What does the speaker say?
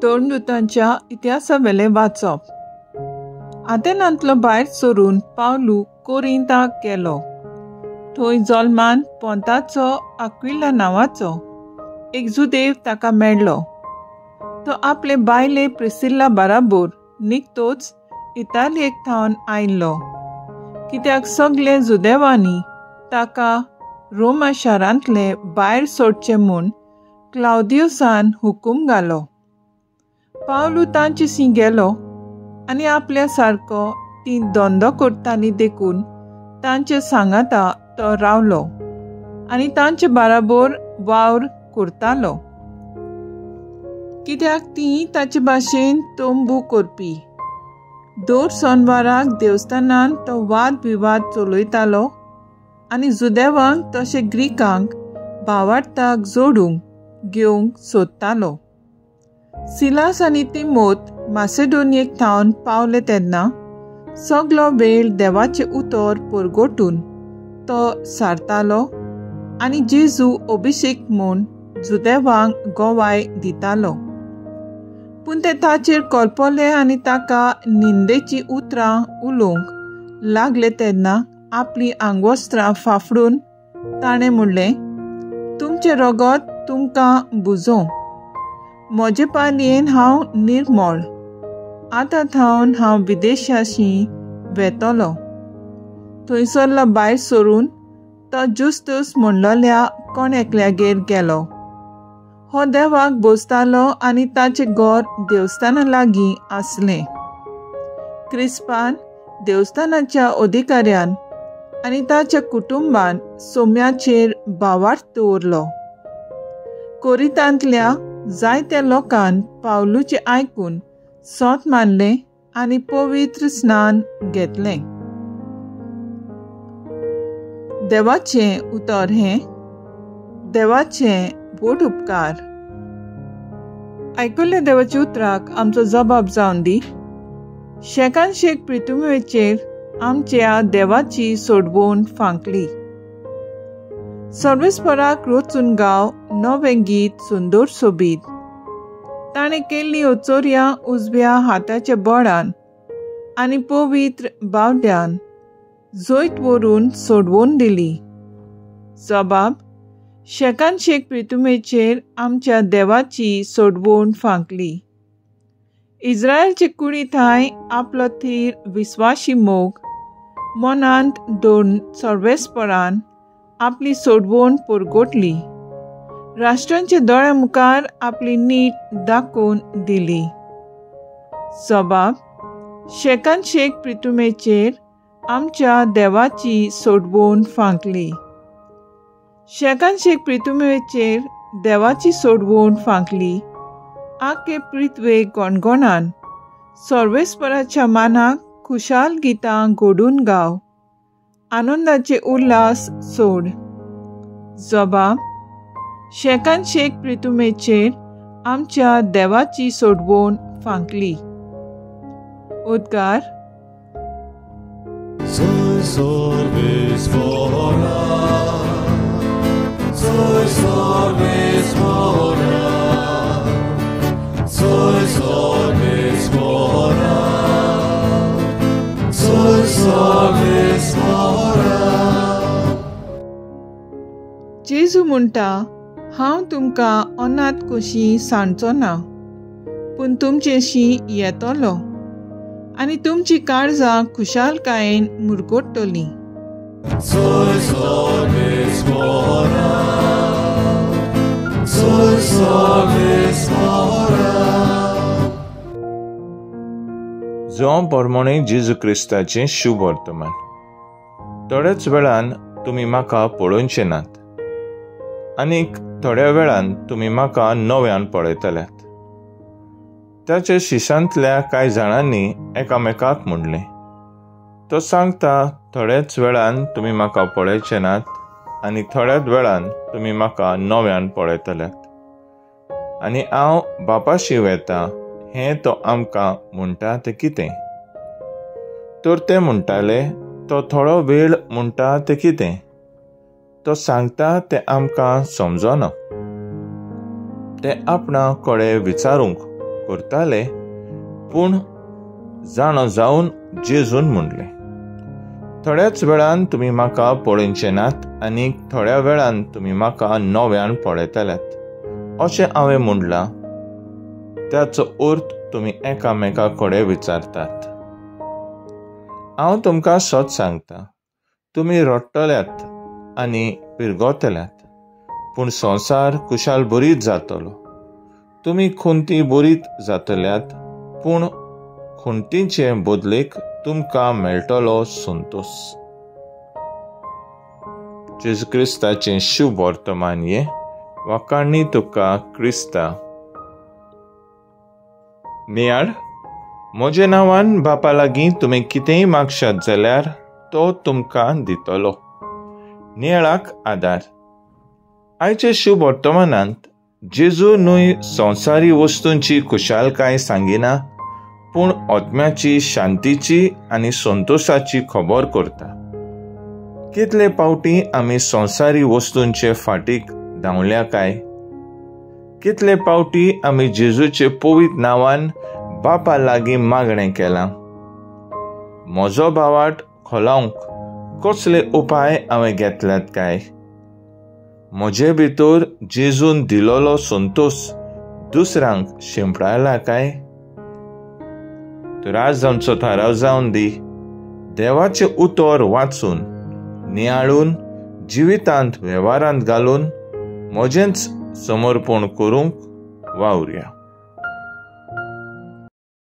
धर्मदूतांच्या इतिहासावेलें वाचप. आतेनांतलो भायर सरून पावलू कोरिंताक गेलो. थंय जल्मान पोंताचो आक्विला नांवाचो एक जुदेव ताका मेळ्ळो. तो आपले बायले प्रिसिल्ला बराबर निकतोच इतालियेक थावन आयिल्लो, कित्याक सगळे जुदेवांनी ताका रोमा शारांतले भायर सोडचें म्हूण क्लावदियोसान हुकूम घालो. पावलू तांचे सी गेलो आनी आपल्या सारको ती धंदो करताली देखून तांचे सांगाता तो रावलो आनी तांचे बराबर वावर करतालो, कित्याक ती ताचे भाशेन तंबू करपी. दर सोनवाराक देवस्थानान तो वाद विवाद चलयतालो आनी जुदेवांक तशें ग्रीकांक भावार्थाक जोडूंक घेवंक सोदतालो. सिलास आनी तिमोत मासेडोनियेक थावन पावले तेन्ना सगलो वेळ देवाचें उतर परगटून तो सारतालो आनी जेजू अभिषेक म्हूण जुदेवांक गवाय दितालो. पूण ते ताचेर कल्पले आनी ताका निंदेची उतरां उलोवंक लागले तेन्ना आपली आंगवस्त्रां फाफडून ताणें म्हणलें, तुमचें रगत तुमकां बुजोवं, म्हजे पालयेन हांव निर्मळ, आतां थावन हांव विदेशाशी वेतलो. थंयसरलो भायर सरून तो जुस्तूस म्हणलेल्या कोण एकल्यागेर गेलो. हो देवाक बसतालो आनी ताचें घर देवस्थाना लागीं आसलें. क्रिस्पान देवस्थानाच्या अधिकाऱ्यान आनी ताच्या कुटुंबान सोम्याचेर भावार्थ दवरलो. कोरितांतल्या जायत्या लोकान पावलूचें आयकून सोत मानलें आनी पवित्र स्नान घेतलें. देवाचें उतर हें देवाचें व्हड उपकार. आयकुल्ल्या देवाच्या उतराक आमचो जबाब जावन दी. शेकान शेक पृथ्वीचेर आमच्या देवाची सोडवण फांकली. सर्वेस्पराक रचून गांव नवें गीत सुंदर सोबीत. ताणें केल्ली अचोर्या उजव्या हाताच्या बळान आनी पवित्र बावड्यान जैत व्हरून सोडवून दिली. जबाब शेकान शेक पृथ्वीचेर आमच्या देवाची सोडवण फांकली. इस्रायलचे कुडी थांय आपलो थीर विस्वाशी मोग मनांत दोन सर्वेस्परान आपली सोडवण परगटली. राष्ट्रांच्या दोळ्या मुखार आपली नीट दाखोवन दिली. जबाब शेकान शेक पृथ्वीचेर आमच्या देवाची सोडवण फांकली. शेकान शेक पृथ्वीचेर देवाची सोडवण फांकली. आखे पृथ्वे गणगणान सर्वेस्पराच्या मानाक खुशाल गितां घडून गाव, आनंदाचे उल्हास सोड. जबाब शेकान शेक पृथ्वीचेर आमच्या देवाची सोडवण फांकली. उद्गार. जेजू म्हणटा, हांव तुमकां अनाथ कशी सांडचो ना, पूण तुमचेशी येतलो आनी तुमची काळजां खुशालकायेन मुरगोट्टलीं. जो परमणे जेजू क्रिस्ताचें शुभ वर्तमान. थोड्याच वेळान तुमी म्हाका पळोवचे नात आनीक थोड्या वेळान तुमी म्हाका नव्यान पळयतल्यात. ताच्या शिशांतल्या कांय जाणांनी एकामेकाक म्हणलें, तो सांगता थोड्याच वेळान तुमी म्हाका पळयचे नात आनी थोड्याच वेळान तुमी म्हाका नव्यान पळयतल्यात आनी हांव बापाशी वेता हें तो आमकां म्हणटा तें कितें? तर ते म्हणटाले, तो थोडो वेळ म्हणटा तें कितें? तो सांगता तें आमकां समजना. ते आपणा कडेन विचारूंक करताले, पूण जाणो जावन जेजून म्हणलें, थोड्याच वेळान तुमी म्हाका पळोवचे नात आनी थोड्या वेळान तुमी म्हाका नव्यान पळयतल्यात अशें हांवें म्हणलां. त्याचो अर्थ तुमी एकामेका कडेन विचारतात. हांव तुमकां सत सांगता, तुमी रडटल्यात आनी पिरगतल्यात, पूण संवसार खुशाल बरीत जातलो. तुमी खुंती बरीत जातल्यात, पूण खुंटीचे बदलेक तुमकां मेळटलो संतोश. जेजू क्रिस्ताचें शुभ वर्तमान हें. वाखाणी तुका क्रिस्ता. नियाळ, म्हज्या नांवान बापा लागीं तुमी कितेंय मागशात जाल्यार तो तुमकां दितलो. नियाळाक आदार. आयचे शुभ वर्तमानांत जेजू न्हय संवसारी वस्तूंची खुशालकाय सांगिना, पूण आत्म्याची शांतीची आनी संतोशाची खबर करता. कितले पावटी आमी संवसारी वस्तूंचे फाटीक धांवल्या काय? कितले पावटी आमी जेजूचे पवित्र नांवान बापा लागीं मागणें केलां? म्हजो भावाट खोलावंक कसले उपाय हांवें घेतल्यात काय? म्हजे भितर जेजून दिलोलो संतोश दुसऱ्यांक शिंपडायला काय? तर आज आमचो थाराव जावन दी, देवाचें उतर वाचून नियाळून जिवितांत वेव्हारांत घालून म्हजेंच समर्पण करूंक वावुरया.